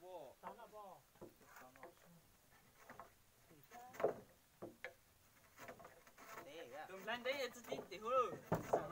Tus nplhaib nteb txi tib tim hub. Txhob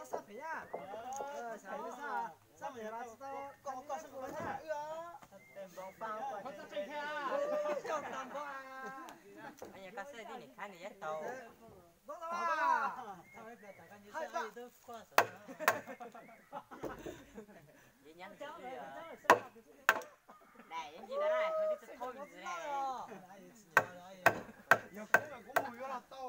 xav phem na. Xav phem xav, xav phem los tsis tau, koj koj xav phem na. Koj txawj tseem thiab. Koj tau npog. Koj xav tib nim khab nws yeej tau. Tau tau. Yeej nyab ntxim li. Daim yeej nci dab, twb tsis thauj ntxiv li. Yog kuv mas kuv mus yuav los tau.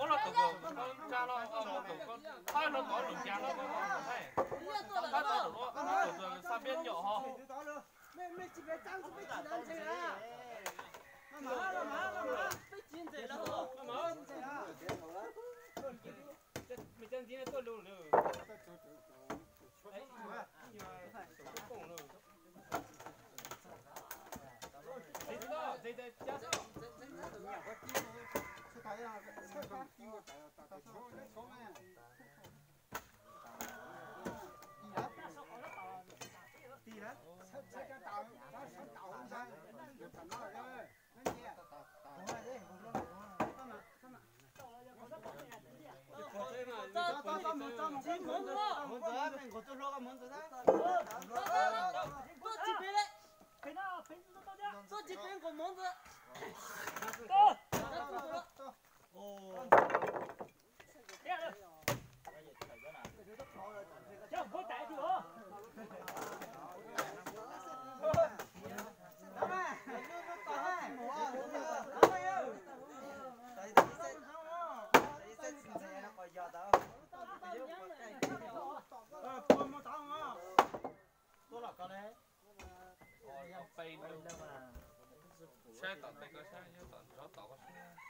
Muab los tus koj tsa los, tus koj thawb los tov lus cas los, thawb tau tus, tus xa piab nyom ho. Saib tom tej ko saib, nyob tom nrov tom ko saib.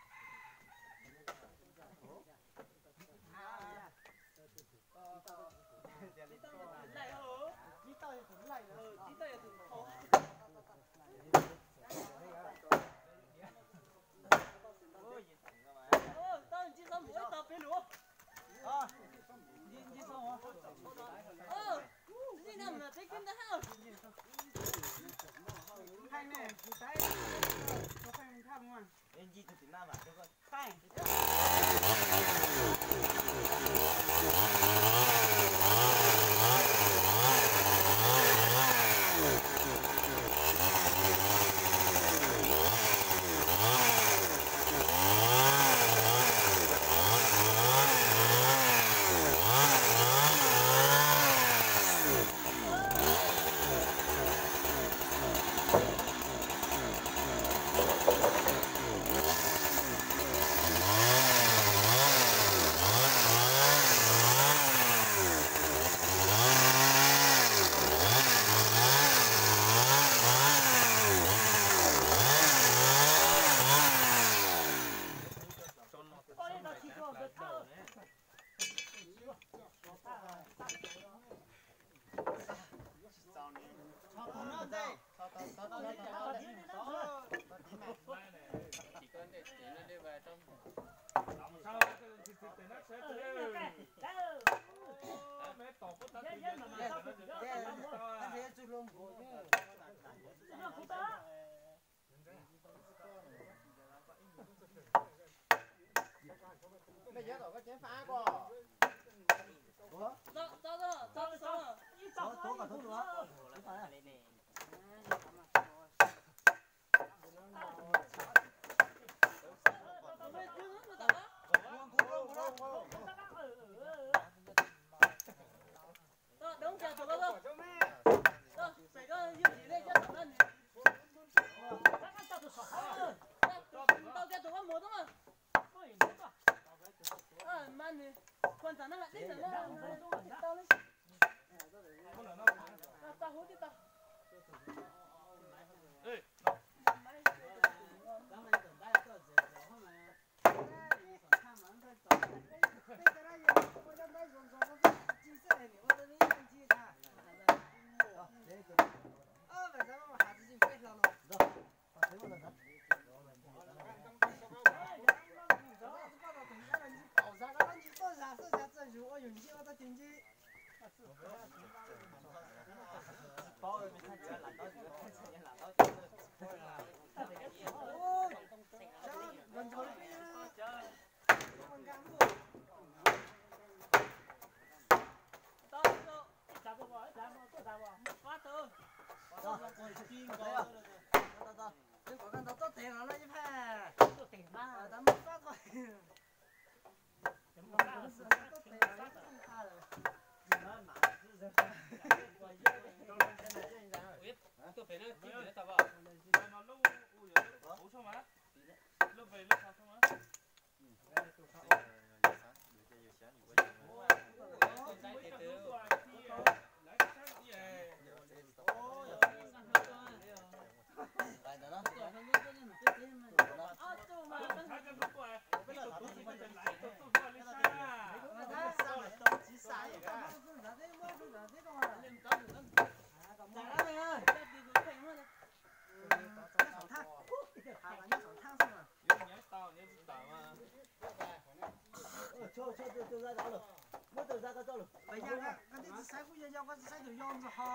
Muab tus zaj koj tso lawm. Koj twb tsis saib kuj yog yog koj tsis saib tus yau ntxog ho.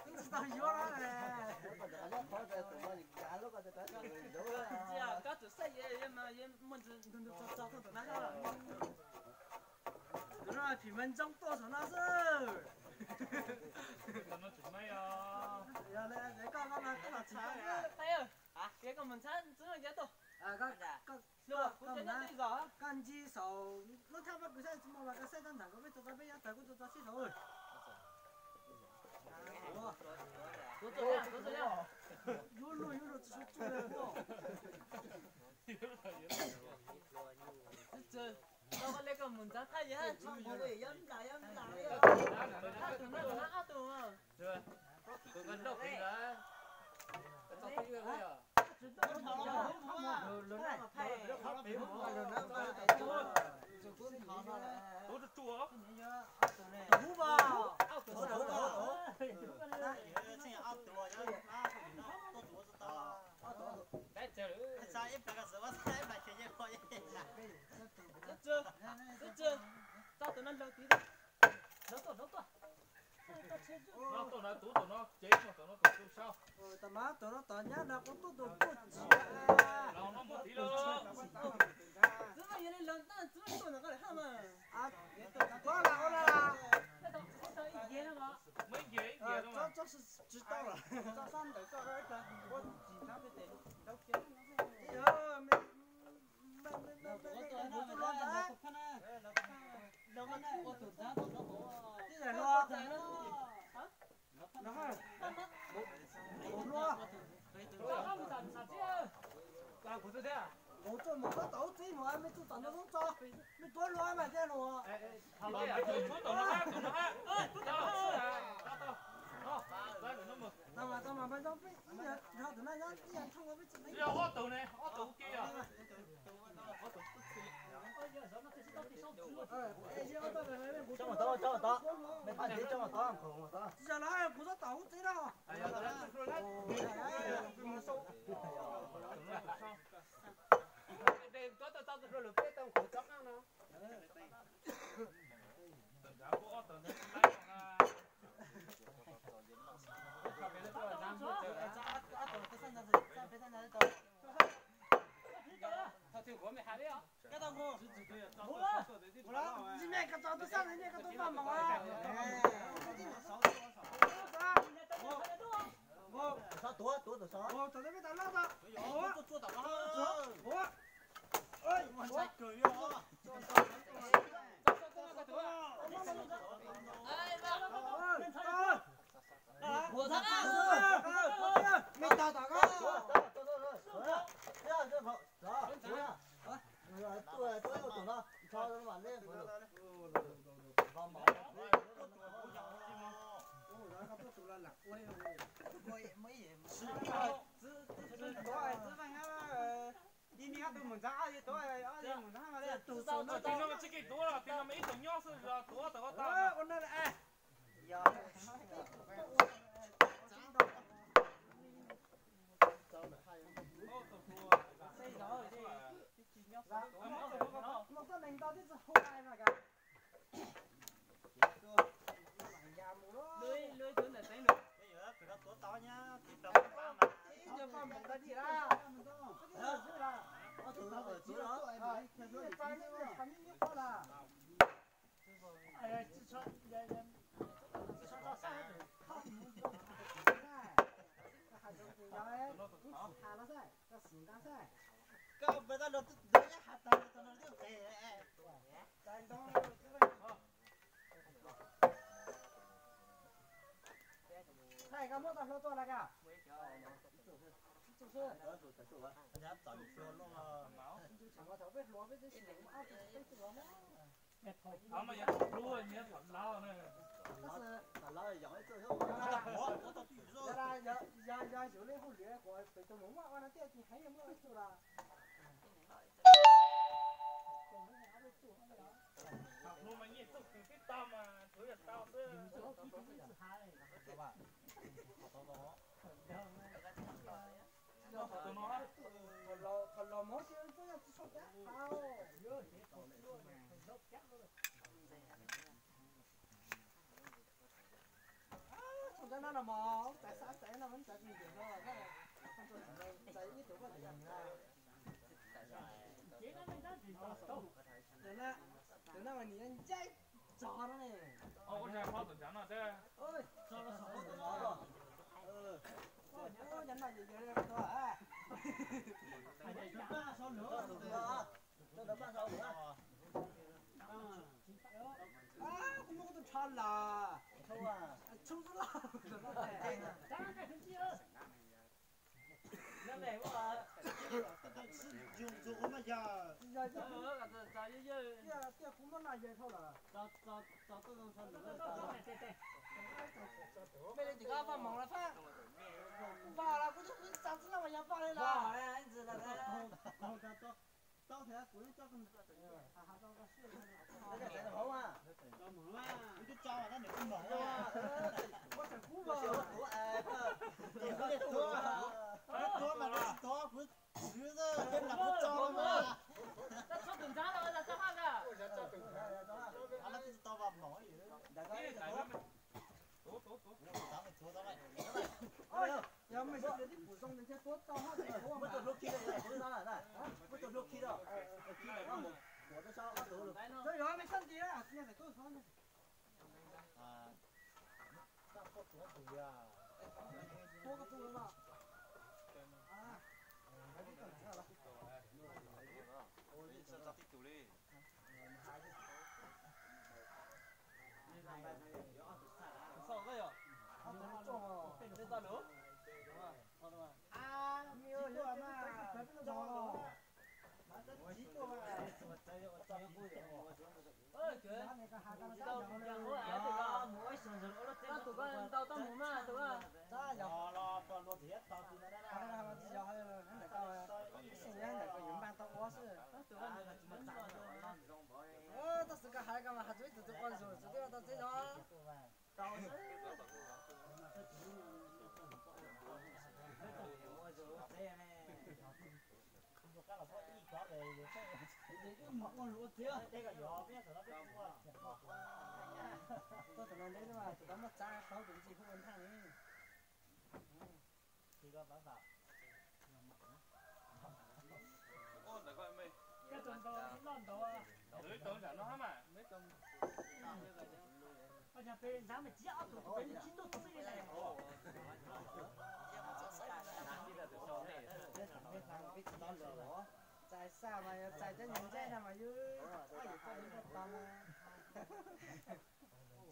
Twb tsis tau yuav no. Koj tsis saib yeej mas yeej muaj ntsis ntug ntug txog txog tuaj tus na. Tus no phim mas ntsoog tuaj saum no xwb. Yog li koj no koj los tsis tau. Kev koj mus ntxhab ntxwv no yav tuaj. Kuv cov nyob twj zos. Koj ncig saum lub thaj paj kws saib tsis muaj mas koj saib tau ntawm koj peb tau tau peb yuav tawg kuj tau tau sib saud. Yuav luag yuav luag tsis suav tsuag. Tau koj le koj mus ntxhab thaj yev. Ob tug na, ob tug. Tso tus no laug tid. Tus no tus no ces mus tus no tus tus sau. Tam mas tus no tom nyab na kuv tuaj tus tuaj tsis. Los no mus tid los. Txwv yog li los txwv tuaj ntawm koj lawm haj mas. Koj lam ua la. Muab ib nce ib nce no mas. Tsis tau lawm. Kuv tuaj mus koj tom ub txib mus, mej txuj tom no lub tso, mej tuav luag mas thiaj lus. Tau mas tau mas, peb nyob ib yam, nrog tus no nyob ib yam nrog peb tsis. Ob tug ne, ob tug ua ke yog. Tso mas tod, tso mas tod, mej pab ntiav tso mas tod, khoom mas tod. Tsis yog los kuv tuaj tom ub txib na. Koj tau tau tus hluas lwm peb tau khoom tso qeej Tuav, tuav, tuav, tuav. Tus no tsis kev tuav los, tus no mas ib tug nyob xwb, tuav tau tag. Thaij, koj muab tau hlo tuaj lawm koj? Ib tug xwb. Thaum peb hluas peb twb xyuas ob tug peb tug los na. Thaum no yog thaum hlub, nyob thaum laus na. Yog, yog, yog yus li hauj lwm kuv pem tus mus muaj ua no thiaj tsis heev, yog muaj ib tug los. Thaum hlub mas nyiaj txuj kws tib tag mas tsuav yog tau xwb. Thaum laus mov tsis txawj yog tsis tshua cab hau. Txog ntawm no no mog, txais xav txais no txais tsis ntim no, txais ib tug koj txais yog nws. Tus no mas nws ncaib txog no ne. Ua tsaug phob tus ntshav no thiab. Ua cov no ces yog li tuag. Kuv muab koj tus tsho las. Tshub xwb los. Tias kuv muab no yawg dhau lawm. Mej li tim koj faj moov los faj. Vaj los kuv twb txav txij no mas yog vaj li los. Yog mej sib ntiag tib pum zoo nws thiaj tuav tau haj tseem tuav mas. Muab tus hlub khi rau, muab tus hlub khi rau, khi rau, muab tus hlub khi rau. Yog mej sab nti na. Tuav koj tus no. Txog koj yog, txog lawm. Tus koj ntau tau mus mas tus koj. Tab sis koj hais koj mas hais txug ib tug tus ua zus txug twb tau txib no. Tuaj tus no deb mas tus no muaj txab qhov tus ntxim hu ua nthaj li. Txais xaj mas yog txais cov nyias ncaij no mas yus, yus txoj li muaj tau.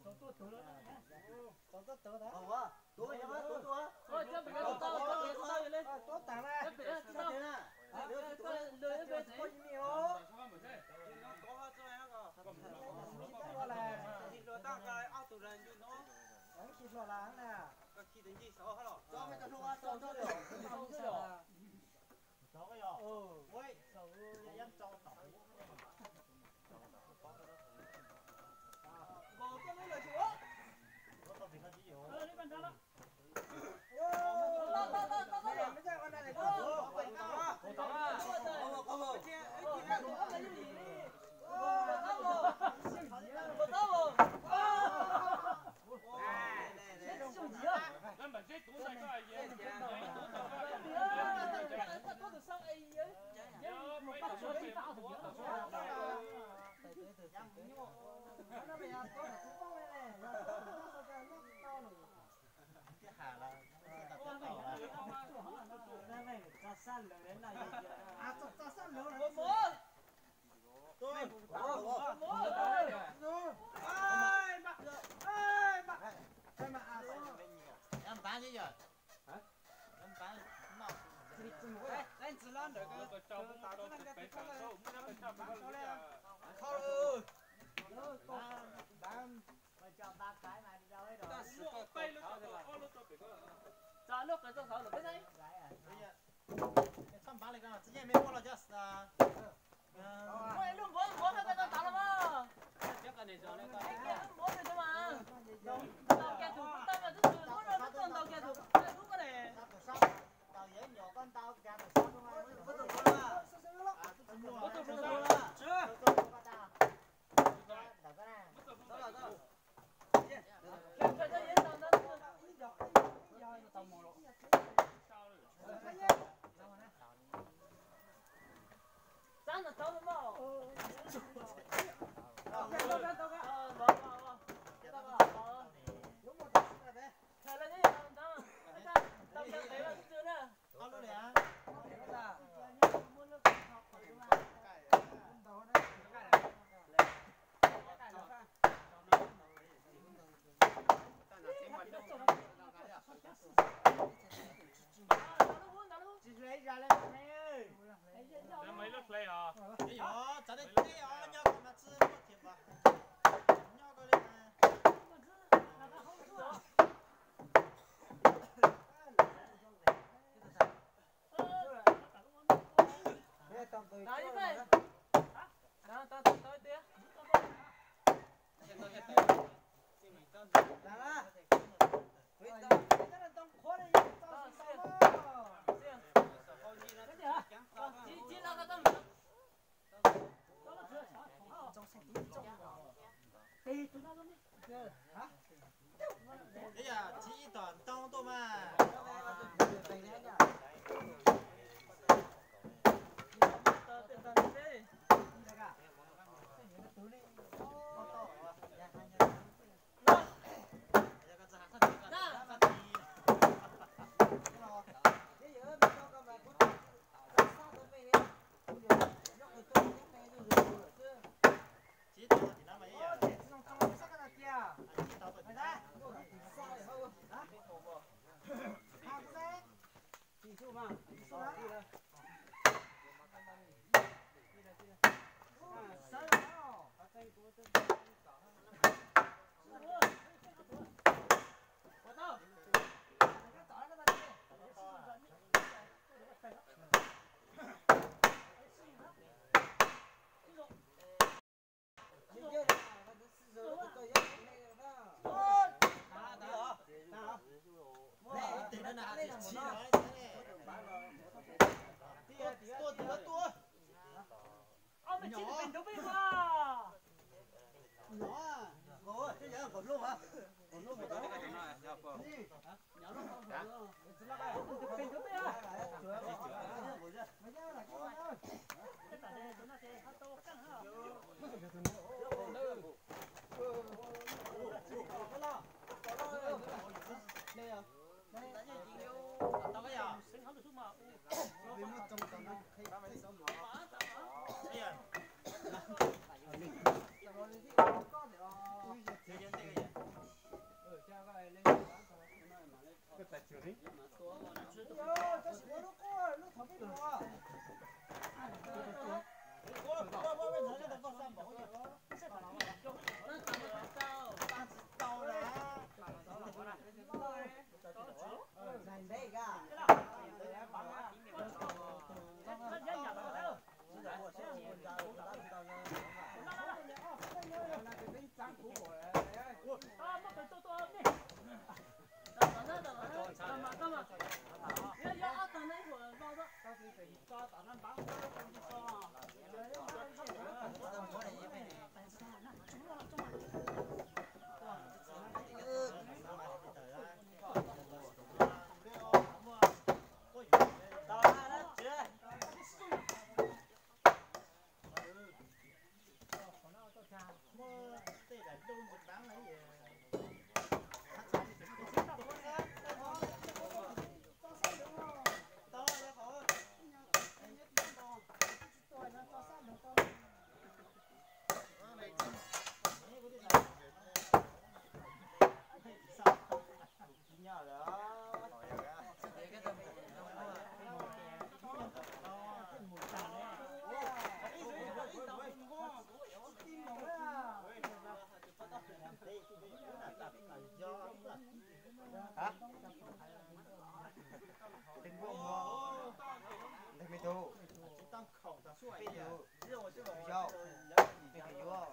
Txaus tuaj tus, txaus tuaj tus, tuaj tas na. Khi hluas las na. Ib yam tsis ib tom ntoo tuaj mas. Hab, tej npauj no, ntawg me tug, peb tug, yau, peb tug yuav.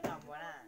Ntawm no na.